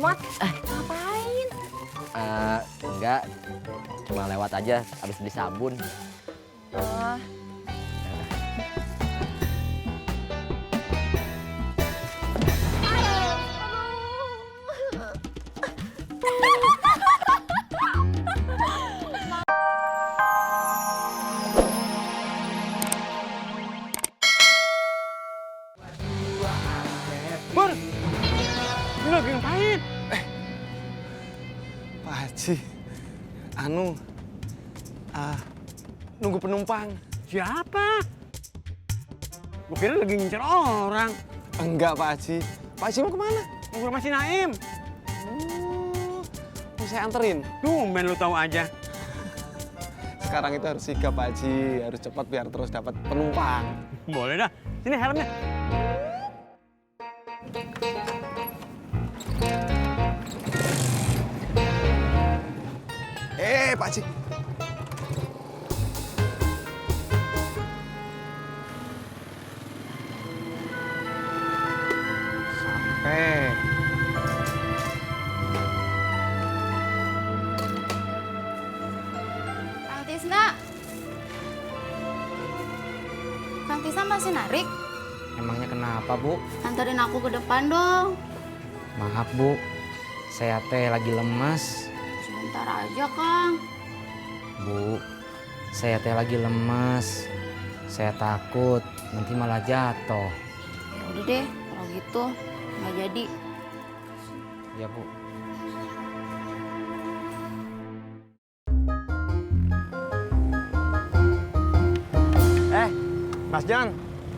Mat. Ngapain? Enggak, cuma lewat aja habis beli sabun. Oh. Bur, ini lagi ngapain? Pak Haji, nunggu penumpang. Siapa? Gue kira lagi ngincer orang. Enggak, Pak Haji. Pak Haji mau kemana? Mau ke rumah si Naim. Mau saya anterin. Tumben lu tahu aja. Sekarang itu harus sigap, Pak Haji. Harus cepat biar terus dapat penumpang. Boleh dah. Sini helmnya. Pak Haji. Sampai. Kang Tisna. Kang Tisna masih narik? Emangnya kenapa, Bu? Anterin aku ke depan dong. Maaf, Bu. Saya teh lagi lemas. Sebentar aja, Kang. Bu, saya teh lagi lemas. Saya takut nanti malah jatuh. Ya udah deh, kalau gitu nggak jadi. Ya, Bu. Mas John,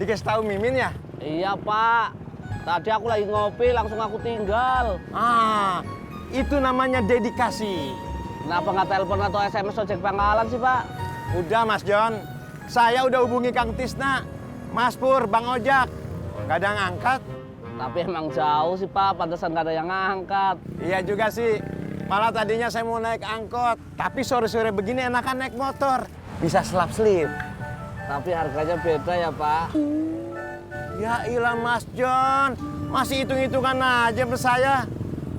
dikasih tahu Mimin ya? Iya, Pak. Tadi aku lagi ngopi, langsung aku tinggal. Itu namanya dedikasi. Kenapa nggak telepon atau SMS ojek pangkalan sih, Pak? Udah, Mas John. Saya udah hubungi Kang Tisna, Mas Pur, Bang Ojak. Nggak ada yang angkat. Tapi emang jauh sih, Pak. Pantesan nggak ada yang ngangkat. Iya juga sih. Malah tadinya saya mau naik angkot. Tapi sore-sore begini enakan naik motor. Bisa selap-selip. Tapi harganya beda ya, Pak. Ya ilah Mas John. Masih hitung-hitungan aja sama saya.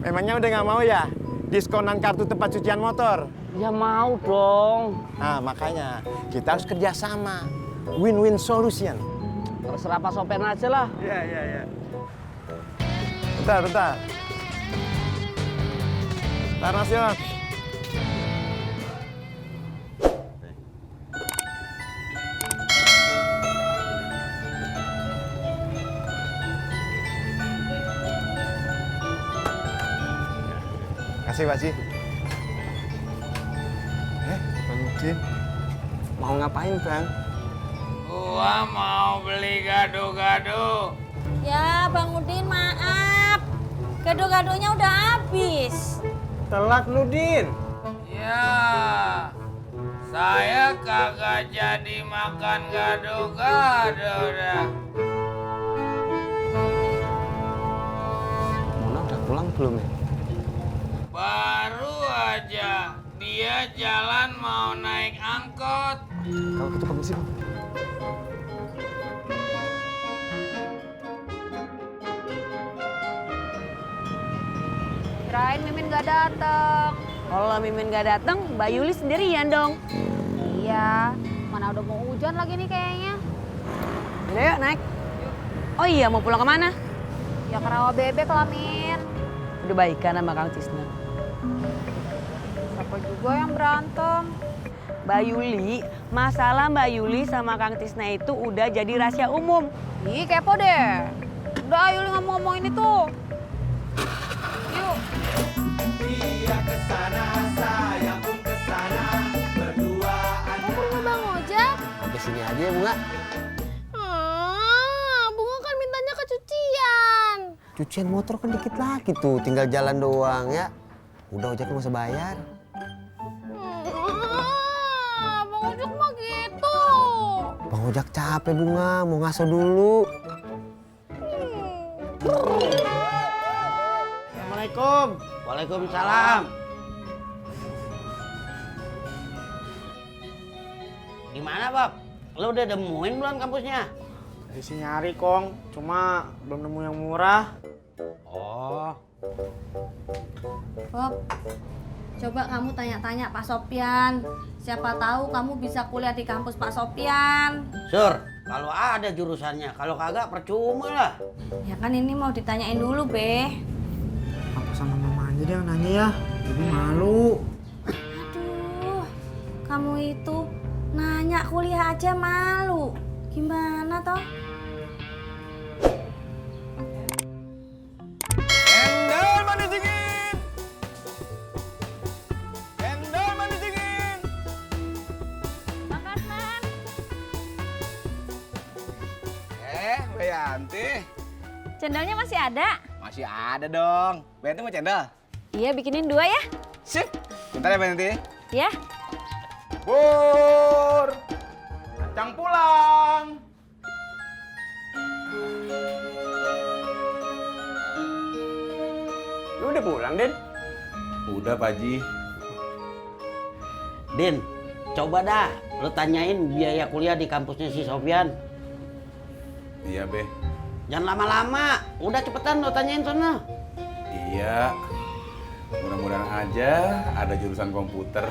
Memangnya udah nggak mau ya? Diskonan kartu tempat cucian motor. Ya mau dong. Nah makanya kita harus kerjasama. Win-win solution. Terserah Pak Sopen aja lah. Iya. Bentar. Bentar Mas John. Kasih Pak Haji. Bang Udin. Mau ngapain, Bang? Gua mau beli gado-gado. Ya, Bang Udin maaf. Gado-gadonya udah habis. Telat lu, Din. Ya, saya kagak jadi makan gado-gado dah. Mona udah pulang belum ya? Baru aja dia jalan mau naik angkot. Kalau gitu permisi, Bang. Kirain Mimin nggak datang. Kalau Mimin gak datang, Mbak Yuli sendirian dong. Iya, mana udah mau hujan lagi nih kayaknya. Udah yuk naik. Oh iya, mau pulang kemana? Ya ke rawa bebek lah, Min. Udah baikan sama Kang Tisna. Siapa juga yang berantem? Mbak Yuli, masalah Mbak Yuli sama Kang Tisna itu udah jadi rahasia umum. Ih, kepo deh. Udah, Yuli nggak mau ngomongin itu. Yuk. Dia kesana, saya pun kesana, berduaan. Mau ke rumah Bang Ojak? Sampai sini aja ya, Bunga. Bunga kan mintanya kecucian. Cucian motor kan dikit lagi tuh, tinggal jalan doang ya. Udah Ojak nggak usah bayar. Bang Ojak mah gitu. Bang Ojak capek Bunga, mau ngaso dulu. Assalamualaikum. Waalaikumsalam. Gimana, Bob? Lo udah nemuin belum kampusnya? Isi nyari, Kong. Cuma belum nemu yang murah. Oh, Bob, coba kamu tanya-tanya Pak Sopyan. Siapa tahu kamu bisa kuliah di kampus Pak Sopyan. Sur, kalau ada jurusannya, kalau kagak percuma lah. Ya kan ini mau ditanyain dulu, Be. Apa sama mama aja deh yang nanya ya? Ibu malu. Aduh, kamu itu nanya kuliah aja malu. Gimana toh? Cendol manis dingin. Cendol manis dingin. Makanan. Mbak Yanti. Cendolnya masih ada? Masih ada dong. Mbak Yanti mau cendol? Iya, bikinin 2 ya. Sip. Bentar ya Mbak Yanti. Ya. Pur. Kacang pulang. Lu udah pulang, Den? Udah, Pak Haji. Din, coba dah lu tanyain biaya kuliah di kampusnya si Sopyan. Iya, Be. Jangan lama-lama, udah cepetan lu tanyain sana. Iya. Mudah-mudahan aja ada jurusan komputer.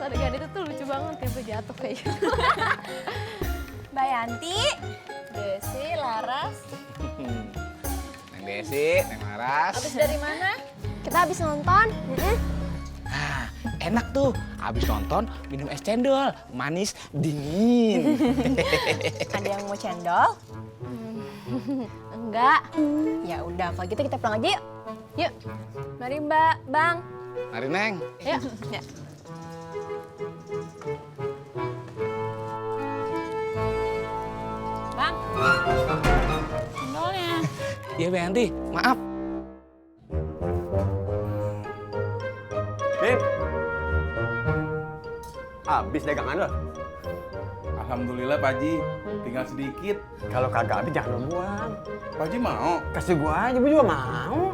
Adegan itu tuh lucu banget tiba jatuh kayak gitu. Mbak Yanti, Desi, Laras. Neng Desi, Neng Laras. Habis dari mana? Kita habis nonton. Ah, enak tuh. Habis nonton minum es cendol, manis dingin. Ada yang mau cendol? Enggak. Ya udah, kalau gitu kita pulang aja yuk. Yuk. Mari Mbak, Bang. Mari Neng. Yuk. Ya. Bang. Cendolnya. Iya Mbak Yanti, maaf. Din. Habis dagangan lo. Alhamdulillah, Pak Haji. Tinggal sedikit. Kalau kagak habis jangan lu buang. Pak Haji mau? Kasih gua aja, gua juga mau.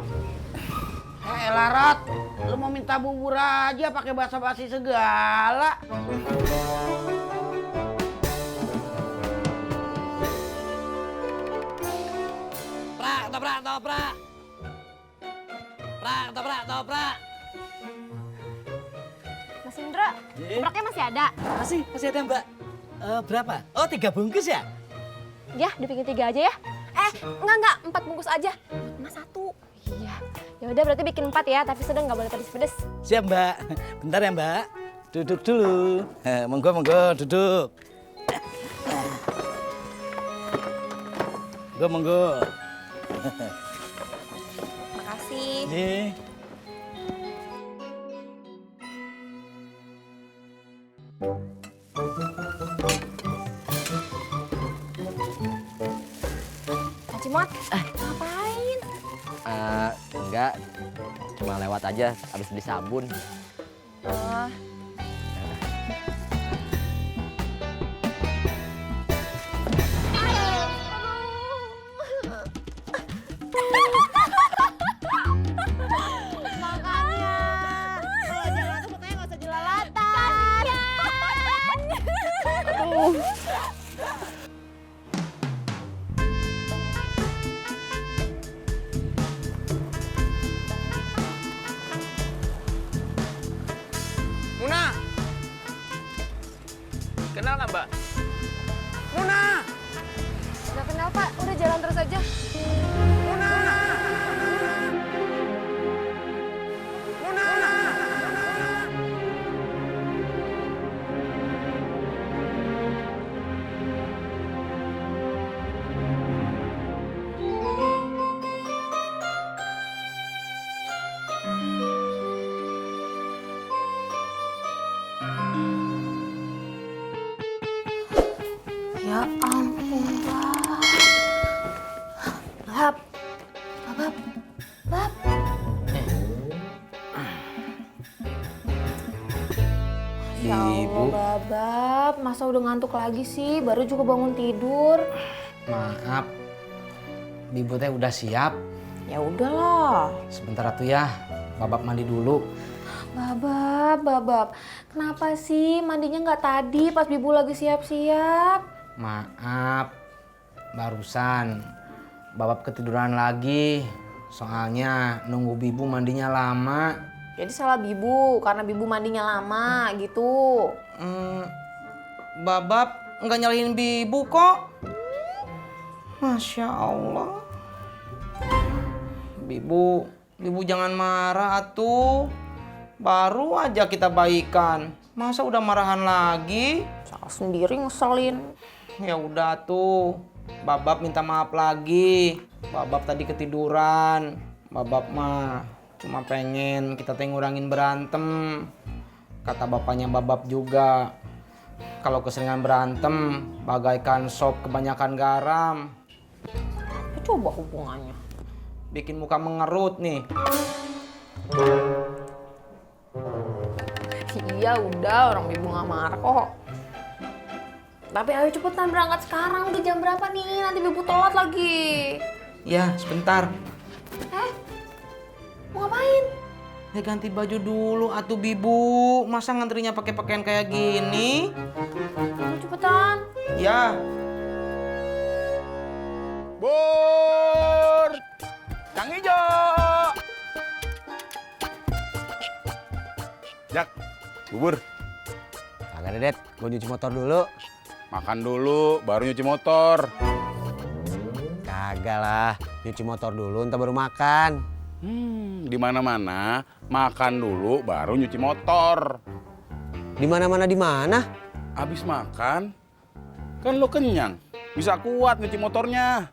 Larat, lu mau minta bubur aja pakai basa-basi segala. Prak, toprak, toprak. Prak, toprak, toprak. Mas Indra, ketopraknya masih ada? Masih ada Mbak. Berapa? Oh 3 bungkus ya? Ya, dibikin 3 aja ya. Enggak, 4 bungkus aja. Mas 1. Iya. Ya udah berarti bikin 4 ya, tapi sedang nggak boleh pedes-pedes. Siap Mbak. Bentar ya Mbak. Duduk dulu. Monggo, monggo, duduk. Monggo, monggo. Makasih. Nih. Kak Cimot, ngapain? Enggak, cuma lewat aja habis beli sabun. Oh, makanya kalau jelalatan fotonya nggak usah jelalatan. Aduh. Muna. Kenal nggak Mbak? Muna. Nggak kenal Pak, udah jalan terus aja. Muna. Muna. Ya ampun, Bab. Bab. Bab. Ya Allah, Babab. Masa udah ngantuk lagi sih? Baru juga bangun tidur. Maaf. Bibu teh udah siap. Ya udahlah. Sebentar atuh ya. Babak mandi dulu. Babab. Kenapa sih mandinya nggak tadi pas Bibu lagi siap-siap? Maaf, barusan Babab ketiduran lagi. Soalnya nunggu Bibu mandinya lama. Jadi salah Bibu karena Bibu mandinya lama gitu. Babab nggak nyalahin Bibu kok. Masya Allah. Bibu jangan marah atuh. Baru aja kita baikan. Masa udah marahan lagi? Salah sendiri ngeselin. Ya udah tuh. Babab minta maaf lagi. Babab tadi ketiduran. Babab mah cuma pengen kita ngurangin berantem. Kata bapaknya Babab juga, kalau keseringan berantem bagaikan sop kebanyakan garam. Coba hubungannya. Bikin muka mengerut nih. Iya udah, orang Bibu nggak marah kok. Tapi ayo cepetan berangkat sekarang. Udah jam berapa nih? Nanti Bibu telat lagi. Ya sebentar. Mau ngapain? Ya ganti baju dulu atuh Bibu. Masa ngantrinya pakai pakaian kayak gini? Ayo cepetan. Ya. Bur! Kang Ijo! Jak, bubur. Kagak ada, Det. Gue nyuci motor dulu. Makan dulu, baru nyuci motor. Kagak lah. Nyuci motor dulu, ntar baru makan. Di mana-mana makan dulu, baru nyuci motor. Di mana-mana di mana? Abis makan, kan lo kenyang. Bisa kuat nyuci motornya.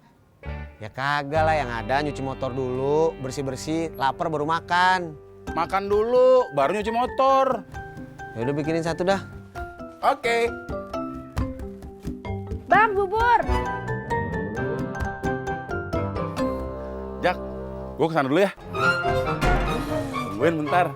Ya kagak lah, yang ada nyuci motor dulu, bersih-bersih, lapar baru makan. Makan dulu, baru nyuci motor. Ya udah bikinin satu dah. Oke. Bang, bubur. Jak, gue kesana dulu ya. Tungguin bentar.